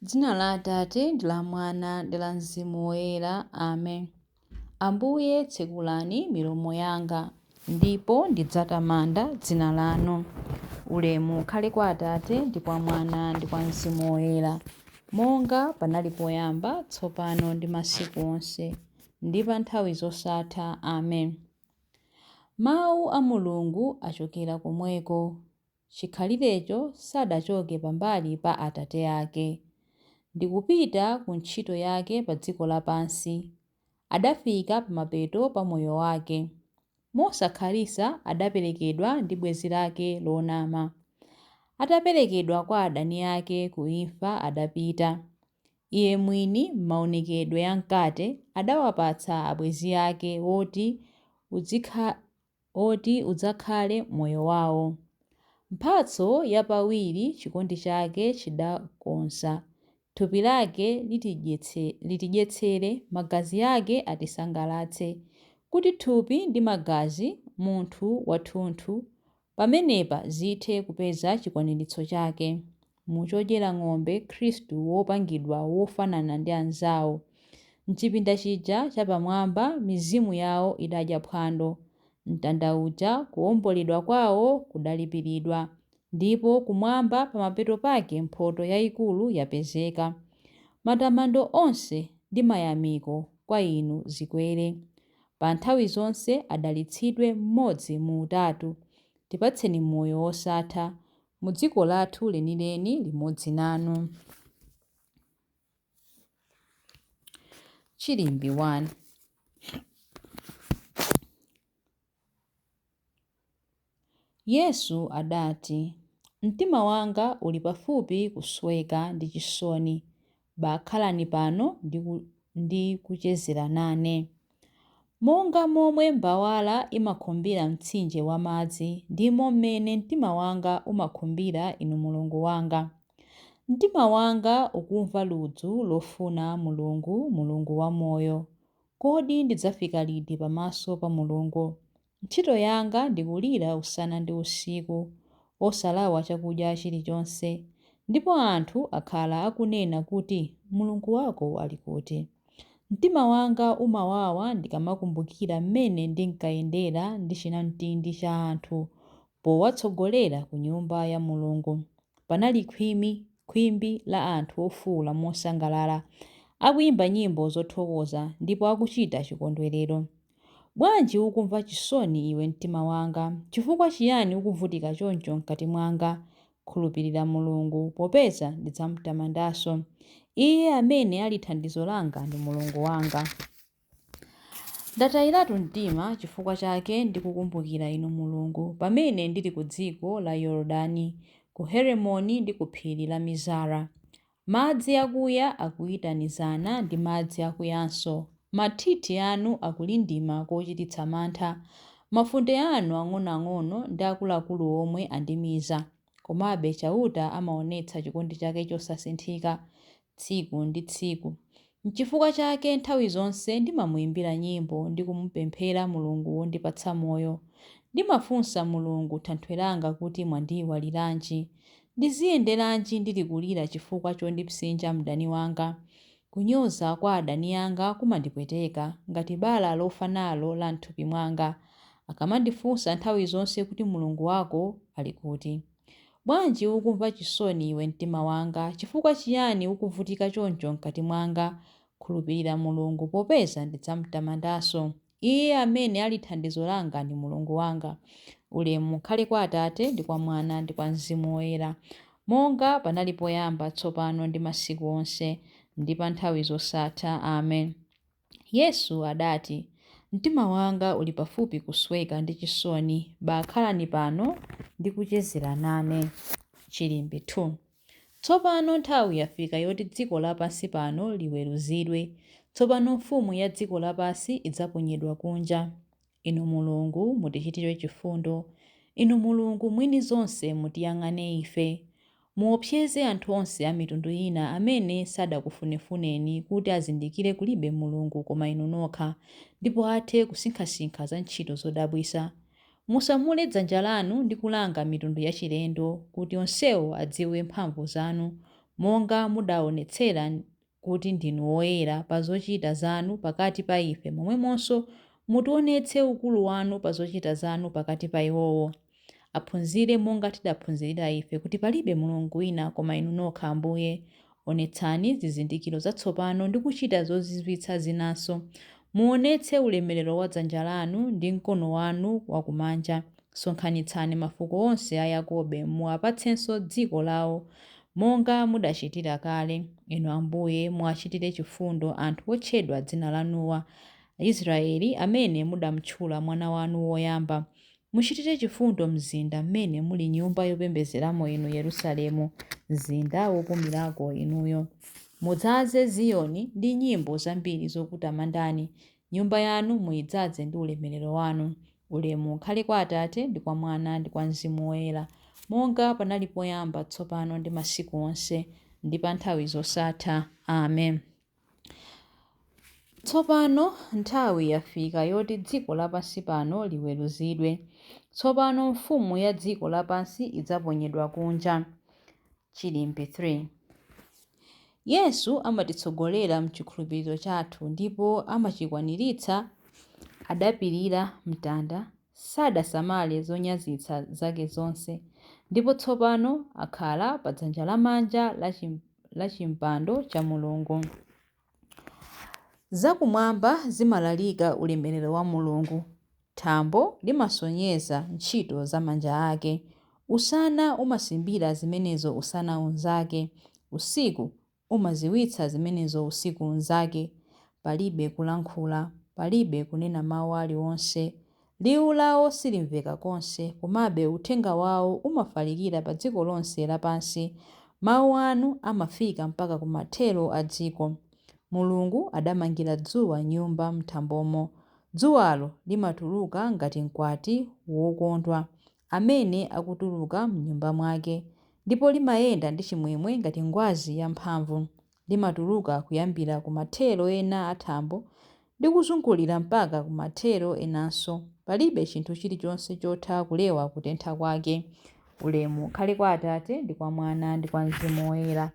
Dzina la Atate ndi la Mwana ndi la Mzimu Woyera. Amen. Ambuye tsekulani milomo yanga, ndipo ndidzatamanda dzina lanu. Ulemu ukhale kwa Atate ndi kwa Mwana ndi kwa Mzimu Woyera, monga panali poyamba, tsopano ndi masiku onse, ndi pa nthawi zosatha. Amen. Mawu a Mulungu achokera komweko, chikhalirecho sadachoke pambali pa Atate ake. Ndikupita ku ntchito yake pa dziko lapansi. Adafika pamapeto pa moyo wake. Mosakhalitsa adaperekedwa ndi bwenzi lake lonama. Ataperekedwa kwa adani ake ku imfa adapita. Iye mwini m'maonekedwe a mkate adawapatsa abwenzi ake woti udzakhale moyo wawo. Mphatso yapawiri chikondi chake chidakonza, thupi lake litidyetsere, magazi ake atisangalatse, kuti thupi ndi magazi, munthu wathunthu, pamenepa zithe kupeza chikwaniritso chake. Mu chodyera ng'ombe Khristu wopangidwa wofanana ndi anzawo. M'chipinda chija chapamwamba mizimu yawo idadya phwando. Mtanda uja kuwomboledwa kwawo kudalipiridwa, ndipo kumwamba pamapeto pake mphoto yayikulu yapezeka. Matamando onse ndi mayamiko kwa inu zikwere. Pa nthawi zonse adalitsidwe mmodzi mu utatu. Tipatseni moyo wosatha, mu dziko lathu lenileni limodzi nanu. Chilimbi 1. Yesu adati, Mtima wanga uli pafupi kusweka ndi chisoni, bakhalani pano ndi kuchezera nane. Monga momwe mbawala imakhumbira mtsinje wa madzi, ndimo mmene mtima wanga umakhumbira inu Mulungu wanga. Mtima wanga ukumva ludzu lofuna Mulungu, Mulungu wamoyo. Kodi ndidzafika liti pamaso pa Mulungu? Ntchito yanga ndikulira usana ndi usiku, osalawa chakudya chilichonse. Ndipo anthu akhala akunena kuti, Mulungu wako ali kuti? Mtima wanga umawawa ndikamakumbukira mmene ndinkayendera ndi chinamtindi cha anthu, powatsogolera ku nyumba ya Mulungu. Panali khwimbi la anthu ofuwula mosangalala, akuyimba nyimbo zothokoza ndipo akuchita chikondwerero. Bwanji ukumva chisoni iwe mtima wanga? Chifukwa chiyani ukuvutika choncho mkati mwanga? Khulupirira Mulungu, popeza ndidzamutamandanso. Iye amene ali thandizo langa ndi Mulungu wanga. Ndatayiratu mtima chifukwa chake ndikukumbukira inu Mulungu, pamene ndili ku dziko la Yorodani, ku Heremoni ndi ku phiri la Mizara. Madzi akuya akuyitanizana ndi madzi akuyanso. Mathithi anu akulindima kochititsa mantha. Mafunde anu ang'onoang'ono ndi akuluakulu omwe andimiza. Komabe Chauta amaonetsa chikondi chake chosasinthika tsiku ndi tsiku. N'chifukwa chake nthawi zonse ndimamuyimbira nyimbo ndi kumupemphera Mulungu wondipatsa moyo. Ndimafunsa Mulungu Thanthwe langa kuti mwandiyiwaliranji? Ndiziyenderanji ndili kulira chifukwa chondipsinja mdani wanga? Kunyoza kwa adani anga kumandipweteka, ngati bala lofa nalo la m'thupi mwanga, akamandifunsa nthawi zonse kuti Mulungu wako ali kuti? Bwanji ukumva chisoni iwe mtima wanga? Chifukwa chiyani ukuvutika choncho mkati mwanga? Khulupirira Mulungu, popeza ndidzamutamandanso. Iye amene ali thandizo langa ndi Mulungu wanga. Ulemu ukhale kwa Atate ndi kwa Mwana ndi kwa Mzimu Woyera, monga panali poyamba, tsopano ndi masiku onse, ndi pa nthawi zosatha. Amen. Yesu adati, Mtima wanga uli pafupi kusweka ndi chisoni, bakhalani pano ndi kuchezera nane. Chilimbi 2. Tsopano nthawi yafika yoti dziko lapansi pano liweruzidwe. Tsopano mfumu ya dziko lapansi idzaponyedwa kunja. Inu Mulungu, mutichitire chifundo. Inu Mulungu mwini zonse, mutiyang'ane ife. Muopseze anthu onse a mitundu ina amene sadakufunefuneni kuti azindikire kulibe Mulungu koma inu nokha, ndipo athe kusinkhasinkha za ntchito zodabwitsa. Musamule dzanja lanu ndi kulanga mitundu yachilendo, kuti onsewo adziwe mphamvu zanu. Monga mudaonetsera kuti ndinu woyera pa zochita zanu pakati pa ife, momwemonso mutionetse ukulu wanu pa zochita zanu pakati pa iwowo. Aphunzire monga tidaphunzirira ife kuti palibe Mulungu wina koma Inu nokha Ambuye. Onetsani zizindikiro zatsopano ndi kuchita zozizwitsa zinanso. Muonetse ulemerero wa dzanja lanu ndi mkono wanu wakumanja. Sonkhanitsani mafuko onse a Yakobe, muwapatsenso dziko lawo monga mudachitira kale. Inu Ambuye, muwachitire chifundo anthu otchedwa dzina lanuwa, Aisraeli amene mudamutchula mwana wanu woyamba. Muchitire chifundo mzinda mmene muli nyumba yopembedzeramo Inu, Yerusalemu, mzinda wopumirako Inuyo. Mudzaze Ziyoni ndi nyimbo zambiri zokutamandani, nyumba yanu muyidzaze ndi ulemerero wanu. Ulemu ukhale kwa Atate ndi kwa Mwana ndi kwa Mzimu Woyera, monga panali poyamba, tsopano ndi masiku onse, ndi pa nthawi zosatha. Amen. Tsopano nthawi yafika yoti dziko lapansi pano liweruzidwe. Tsopano mfumu ya dziko lapansi idzaponyedwa kunja. Chilimbi 3. Yesu amatitsogolera m'chikhulupiriro chathu ndipo amachikwaniritsa. Adapirira mtanda, sadasamale zonyazitsa zake zonse, ndipo tsopano akhala pa dzanja lamanja la chimpando cha Mulungu. Zakumwamba zimalalika ulemerero wa Mulungu, thambo limasonyeza ntchito za manja ake. Usana umasimbira zimenezo usana unzake, usiku umadziwitsa zimenezo usiku unzake. Palibe kulankhula, palibe kunena mawu aliwonse. Liwu lawo silimveka konse, komabe uthenga wawo umafalikira pa dziko lonse lapansi. Mawu anu amafika mpaka kumathero a dziko. Mulungu adamangira dzuwa nyumba m'thambomo. Dzuwalo limatuluka ngati mkwati wokondwa amene akutuluka m'nyumba mwake, ndipo limayenda ndi chimwemwe ngati ngwazi yamphamvu. Limatuluka kuyambira kumathero ena a thambo ndi kuzungulira mpaka kumathero enanso. Palibe chinthu chilichonse chotha kulewa kutentha kwake. Ulemu ukhale kwa Atate ndi kwa Mwana ndi kwa Mzimu Woyera,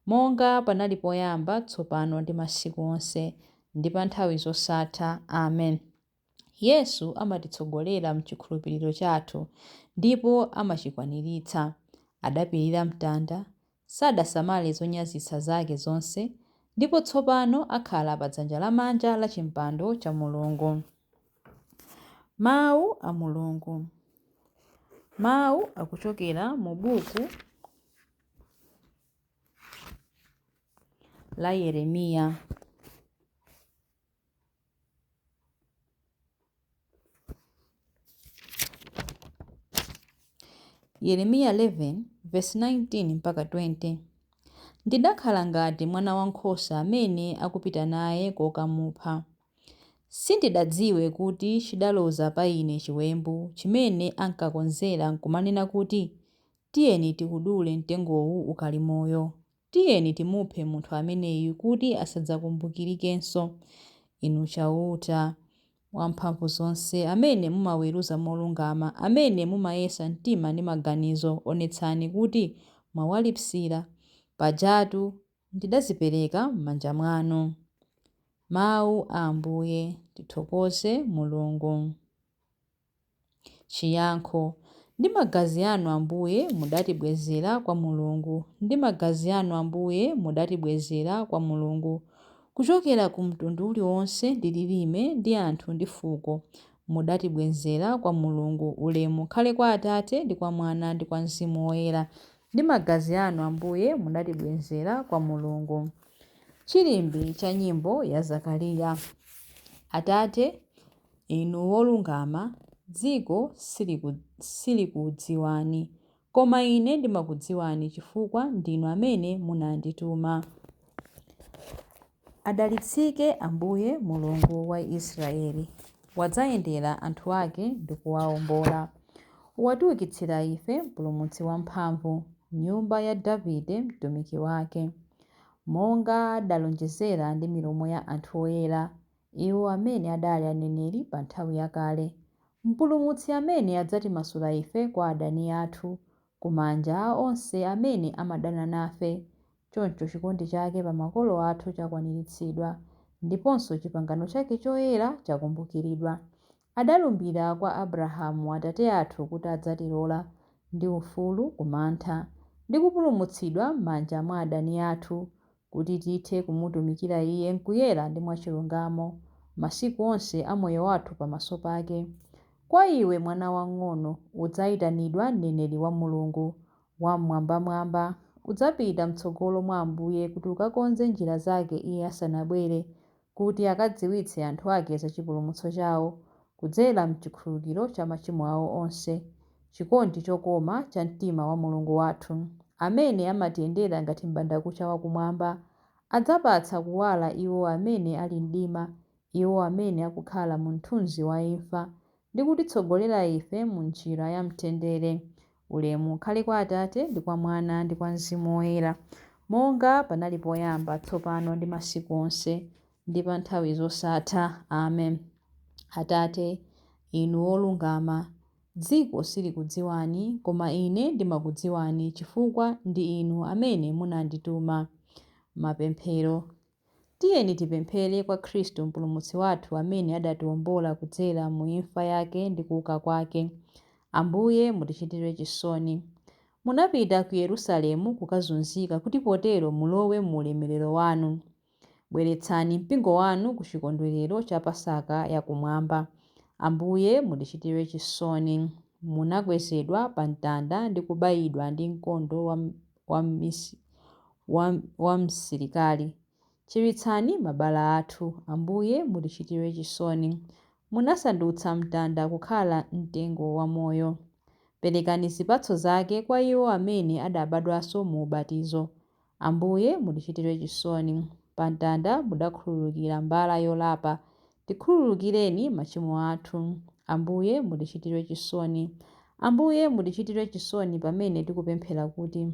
monga panali poyamba, tsopano ndi masiku onse, ndi pa nthawi zosatha. Amen. Yesu amatitsogolera m'chikhulupiriro chathu ndipo amachikwaniritsa. Adapirira mtanda, sadasamale zonyazitsa zake zonse, ndipo tsopano akhala pa dzanja lamanja la chimpando cha Mulungu. Mawu a Mulungu. Mawu akuchokera mu buku la Yeremiya. Yeremiya 11 verse 19 mpaka 20. Ndidakhala ngati mwana wankhosa amene akupita naye kokamupha. Sindidadziwe kuti chidaloza pa ine chiwembu chimene ankakonzera nkumanena kuti, Tiyeni tiwudule mtengowu ukali moyo. Tiyeni timuphe munthu ameneyu kuti asadzakumbukirikenso. Inu Chauta Wamphamvuzonse, amene mumaweruza molungama, amene mumayesa mtima ndi maganizo, onetsani kuti mwawalipsira. Pajatu ndidadzipereka m'manja mwanu. Mawu a Ambuye. Tithokoze Mulungu. Chiyankho. Ndi magazi anu Ambuye mudatibwezera kwa Mulungu. Ndi magazi anu Ambuye mudatibwezera kwa Mulungu. Kuchokera ku mtundu uliwonse ndi lilime ndi anthu ndi fuko, mudatibwezera kwa Mulungu. Ulemu ukhale kwa Atate ndi kwa Mwana ndi kwa Mzimu Woyera. Ndi magazi anu Ambuye mudatibwezera kwa Mulungu. Chilimbi cha nyimbo ya Zakariya. Atate, inu wolungama, dziko silikudziwani, koma ine ndimakudziwani chifukwa ndinu amene munandituma. Adalitsike Ambuye Mulungu wa Israeli, wadzayendera anthu ake ndi kuwaombola. Watiukitsira ife Mpulumutsi wamphamvu, m'nyumba ya Davide mtumiki wake, monga adalonjezera ndi milomo ya anthu oyera, iwo amene adali aneneri pa nthawi yakale. Mpulumutsi amene adzatimasula ife kwa adani athu, ku manja a onse amene amadana nafe. Choncho chikondi chake pa makolo athu chakwaniritsidwa, ndiponso chipangano chake choyera chakumbukiridwa. Adalumbira kwa Abrahamu atate athu kuti adzatilola ndi ufulu ku mantha, ndi kupulumutsidwa m'manja mwa adani athu, kuti tithe kumutumikira Iye m'kuyera ndi mwachilungamo, masiku onse a moyo wathu pamaso pake. Kwa iwe mwana wamng'ono, udzayitanidwa mneneri wa Mulungu Wam'mwambamwamba. Udzapita m'tsogolo mwa Ambuye kuti ukakonze njira zake Iye asanabwere, kuti akadziwitse anthu ake za chipulumutso chawo, kudzera m'chikhululukiro cha machimo awo onse. Chikondi chokoma cha mtima wa Mulungu wathu, amene amatiyendera ngati m'bandakucha wakumwamba, adzapatsa kuwala iwo amene ali mdima, iwo amene akukhala mu mthunzi wa imfa, ndi kutitsogolera ife mu njira ya mtendere. Ulemu ukhale kwa Atate ndi kwa Mwana ndi kwa Mzimu Woyera, monga panali poyamba, tsopano ndi masiku onse, ndi pa nthawi zosatha. Amen. Atate, inu wolungama, dziko silikudziwani, koma ine ndimakudziwani chifukwa ndi inu amene munandituma. Mapemphero. Tiyeni tipemphere kwa Khristu Mpulumutsi wathu amene adatiwombola kudzera mu imfa yake ndi kuuka kwake. Ambuye mutichitire chisoni. Munapita ku Yerusalemu kukazunzika kuti potero mulowe mu ulemerero wanu. Bweretsani mpingo wanu ku chikondwerero cha Pasaka yakumwamba. Ambuye mutichitire chisoni. Munakwezedwa pa mtanda ndi kubayidwa ndi mkondo wa msilikali. Chiritsani mabala athu. Ambuye mutichitire chisoni. Munasandutsa mtanda kukhala mtengo wamoyo. Perekani zipatso zake kwa iwo amene adabadwanso mu ubatizo. Ambuye mutichitire chisoni. Pa mtanda mudakhululukira mbala yolapa. Tikhululukireni machimo athu. Ambuye mutichitire chisoni. Ambuye mutichitire chisoni pamene tikupemphera kuti: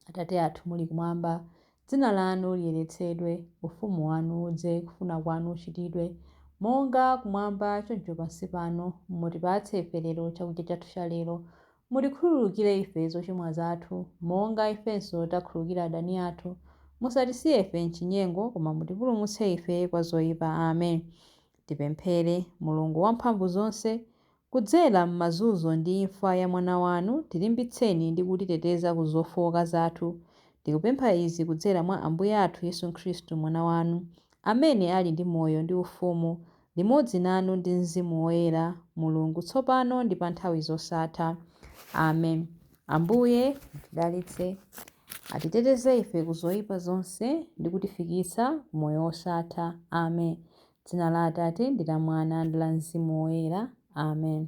Atate athu muli kumwamba, dzina lanu liyeretsedwe, ufumu wanu udze, kufuna kwanu kuchitidwe, monga kumwamba choncho pansi pano. Mutipatse ife lero chakudya chathu cha lero. Mutikhululukire ife zochimwa zathu, monga ifenso takhululukira adani athu. Musatisiye ife m'chinyengo, koma mutipulumutse ife kwa zoyipa. Amen. Tipemphere. Mulungu wamphamvu zonse, kudzera m'mazunzo ndi imfa ya mwana wanu, tilimbitseni ndi kutiteteza ku zofowoka zathu. Tikupempha izi kudzera mwa Ambuye athu Yesu Khristu mwana wanu, amene ali ndi moyo ndi ufumu, limodzi nanu ndi Mzimu Woyera, Mulungu tsopano ndi pa nthawi zosatha. Amen. Ambuye atidalitse, atiteteze ife ku zoyipa zonse ndi kutifikitsa ku moyo wosatha. Amen. Dzina la Atate ndi la Mwana ndi la Mzimu Woyera. Amen.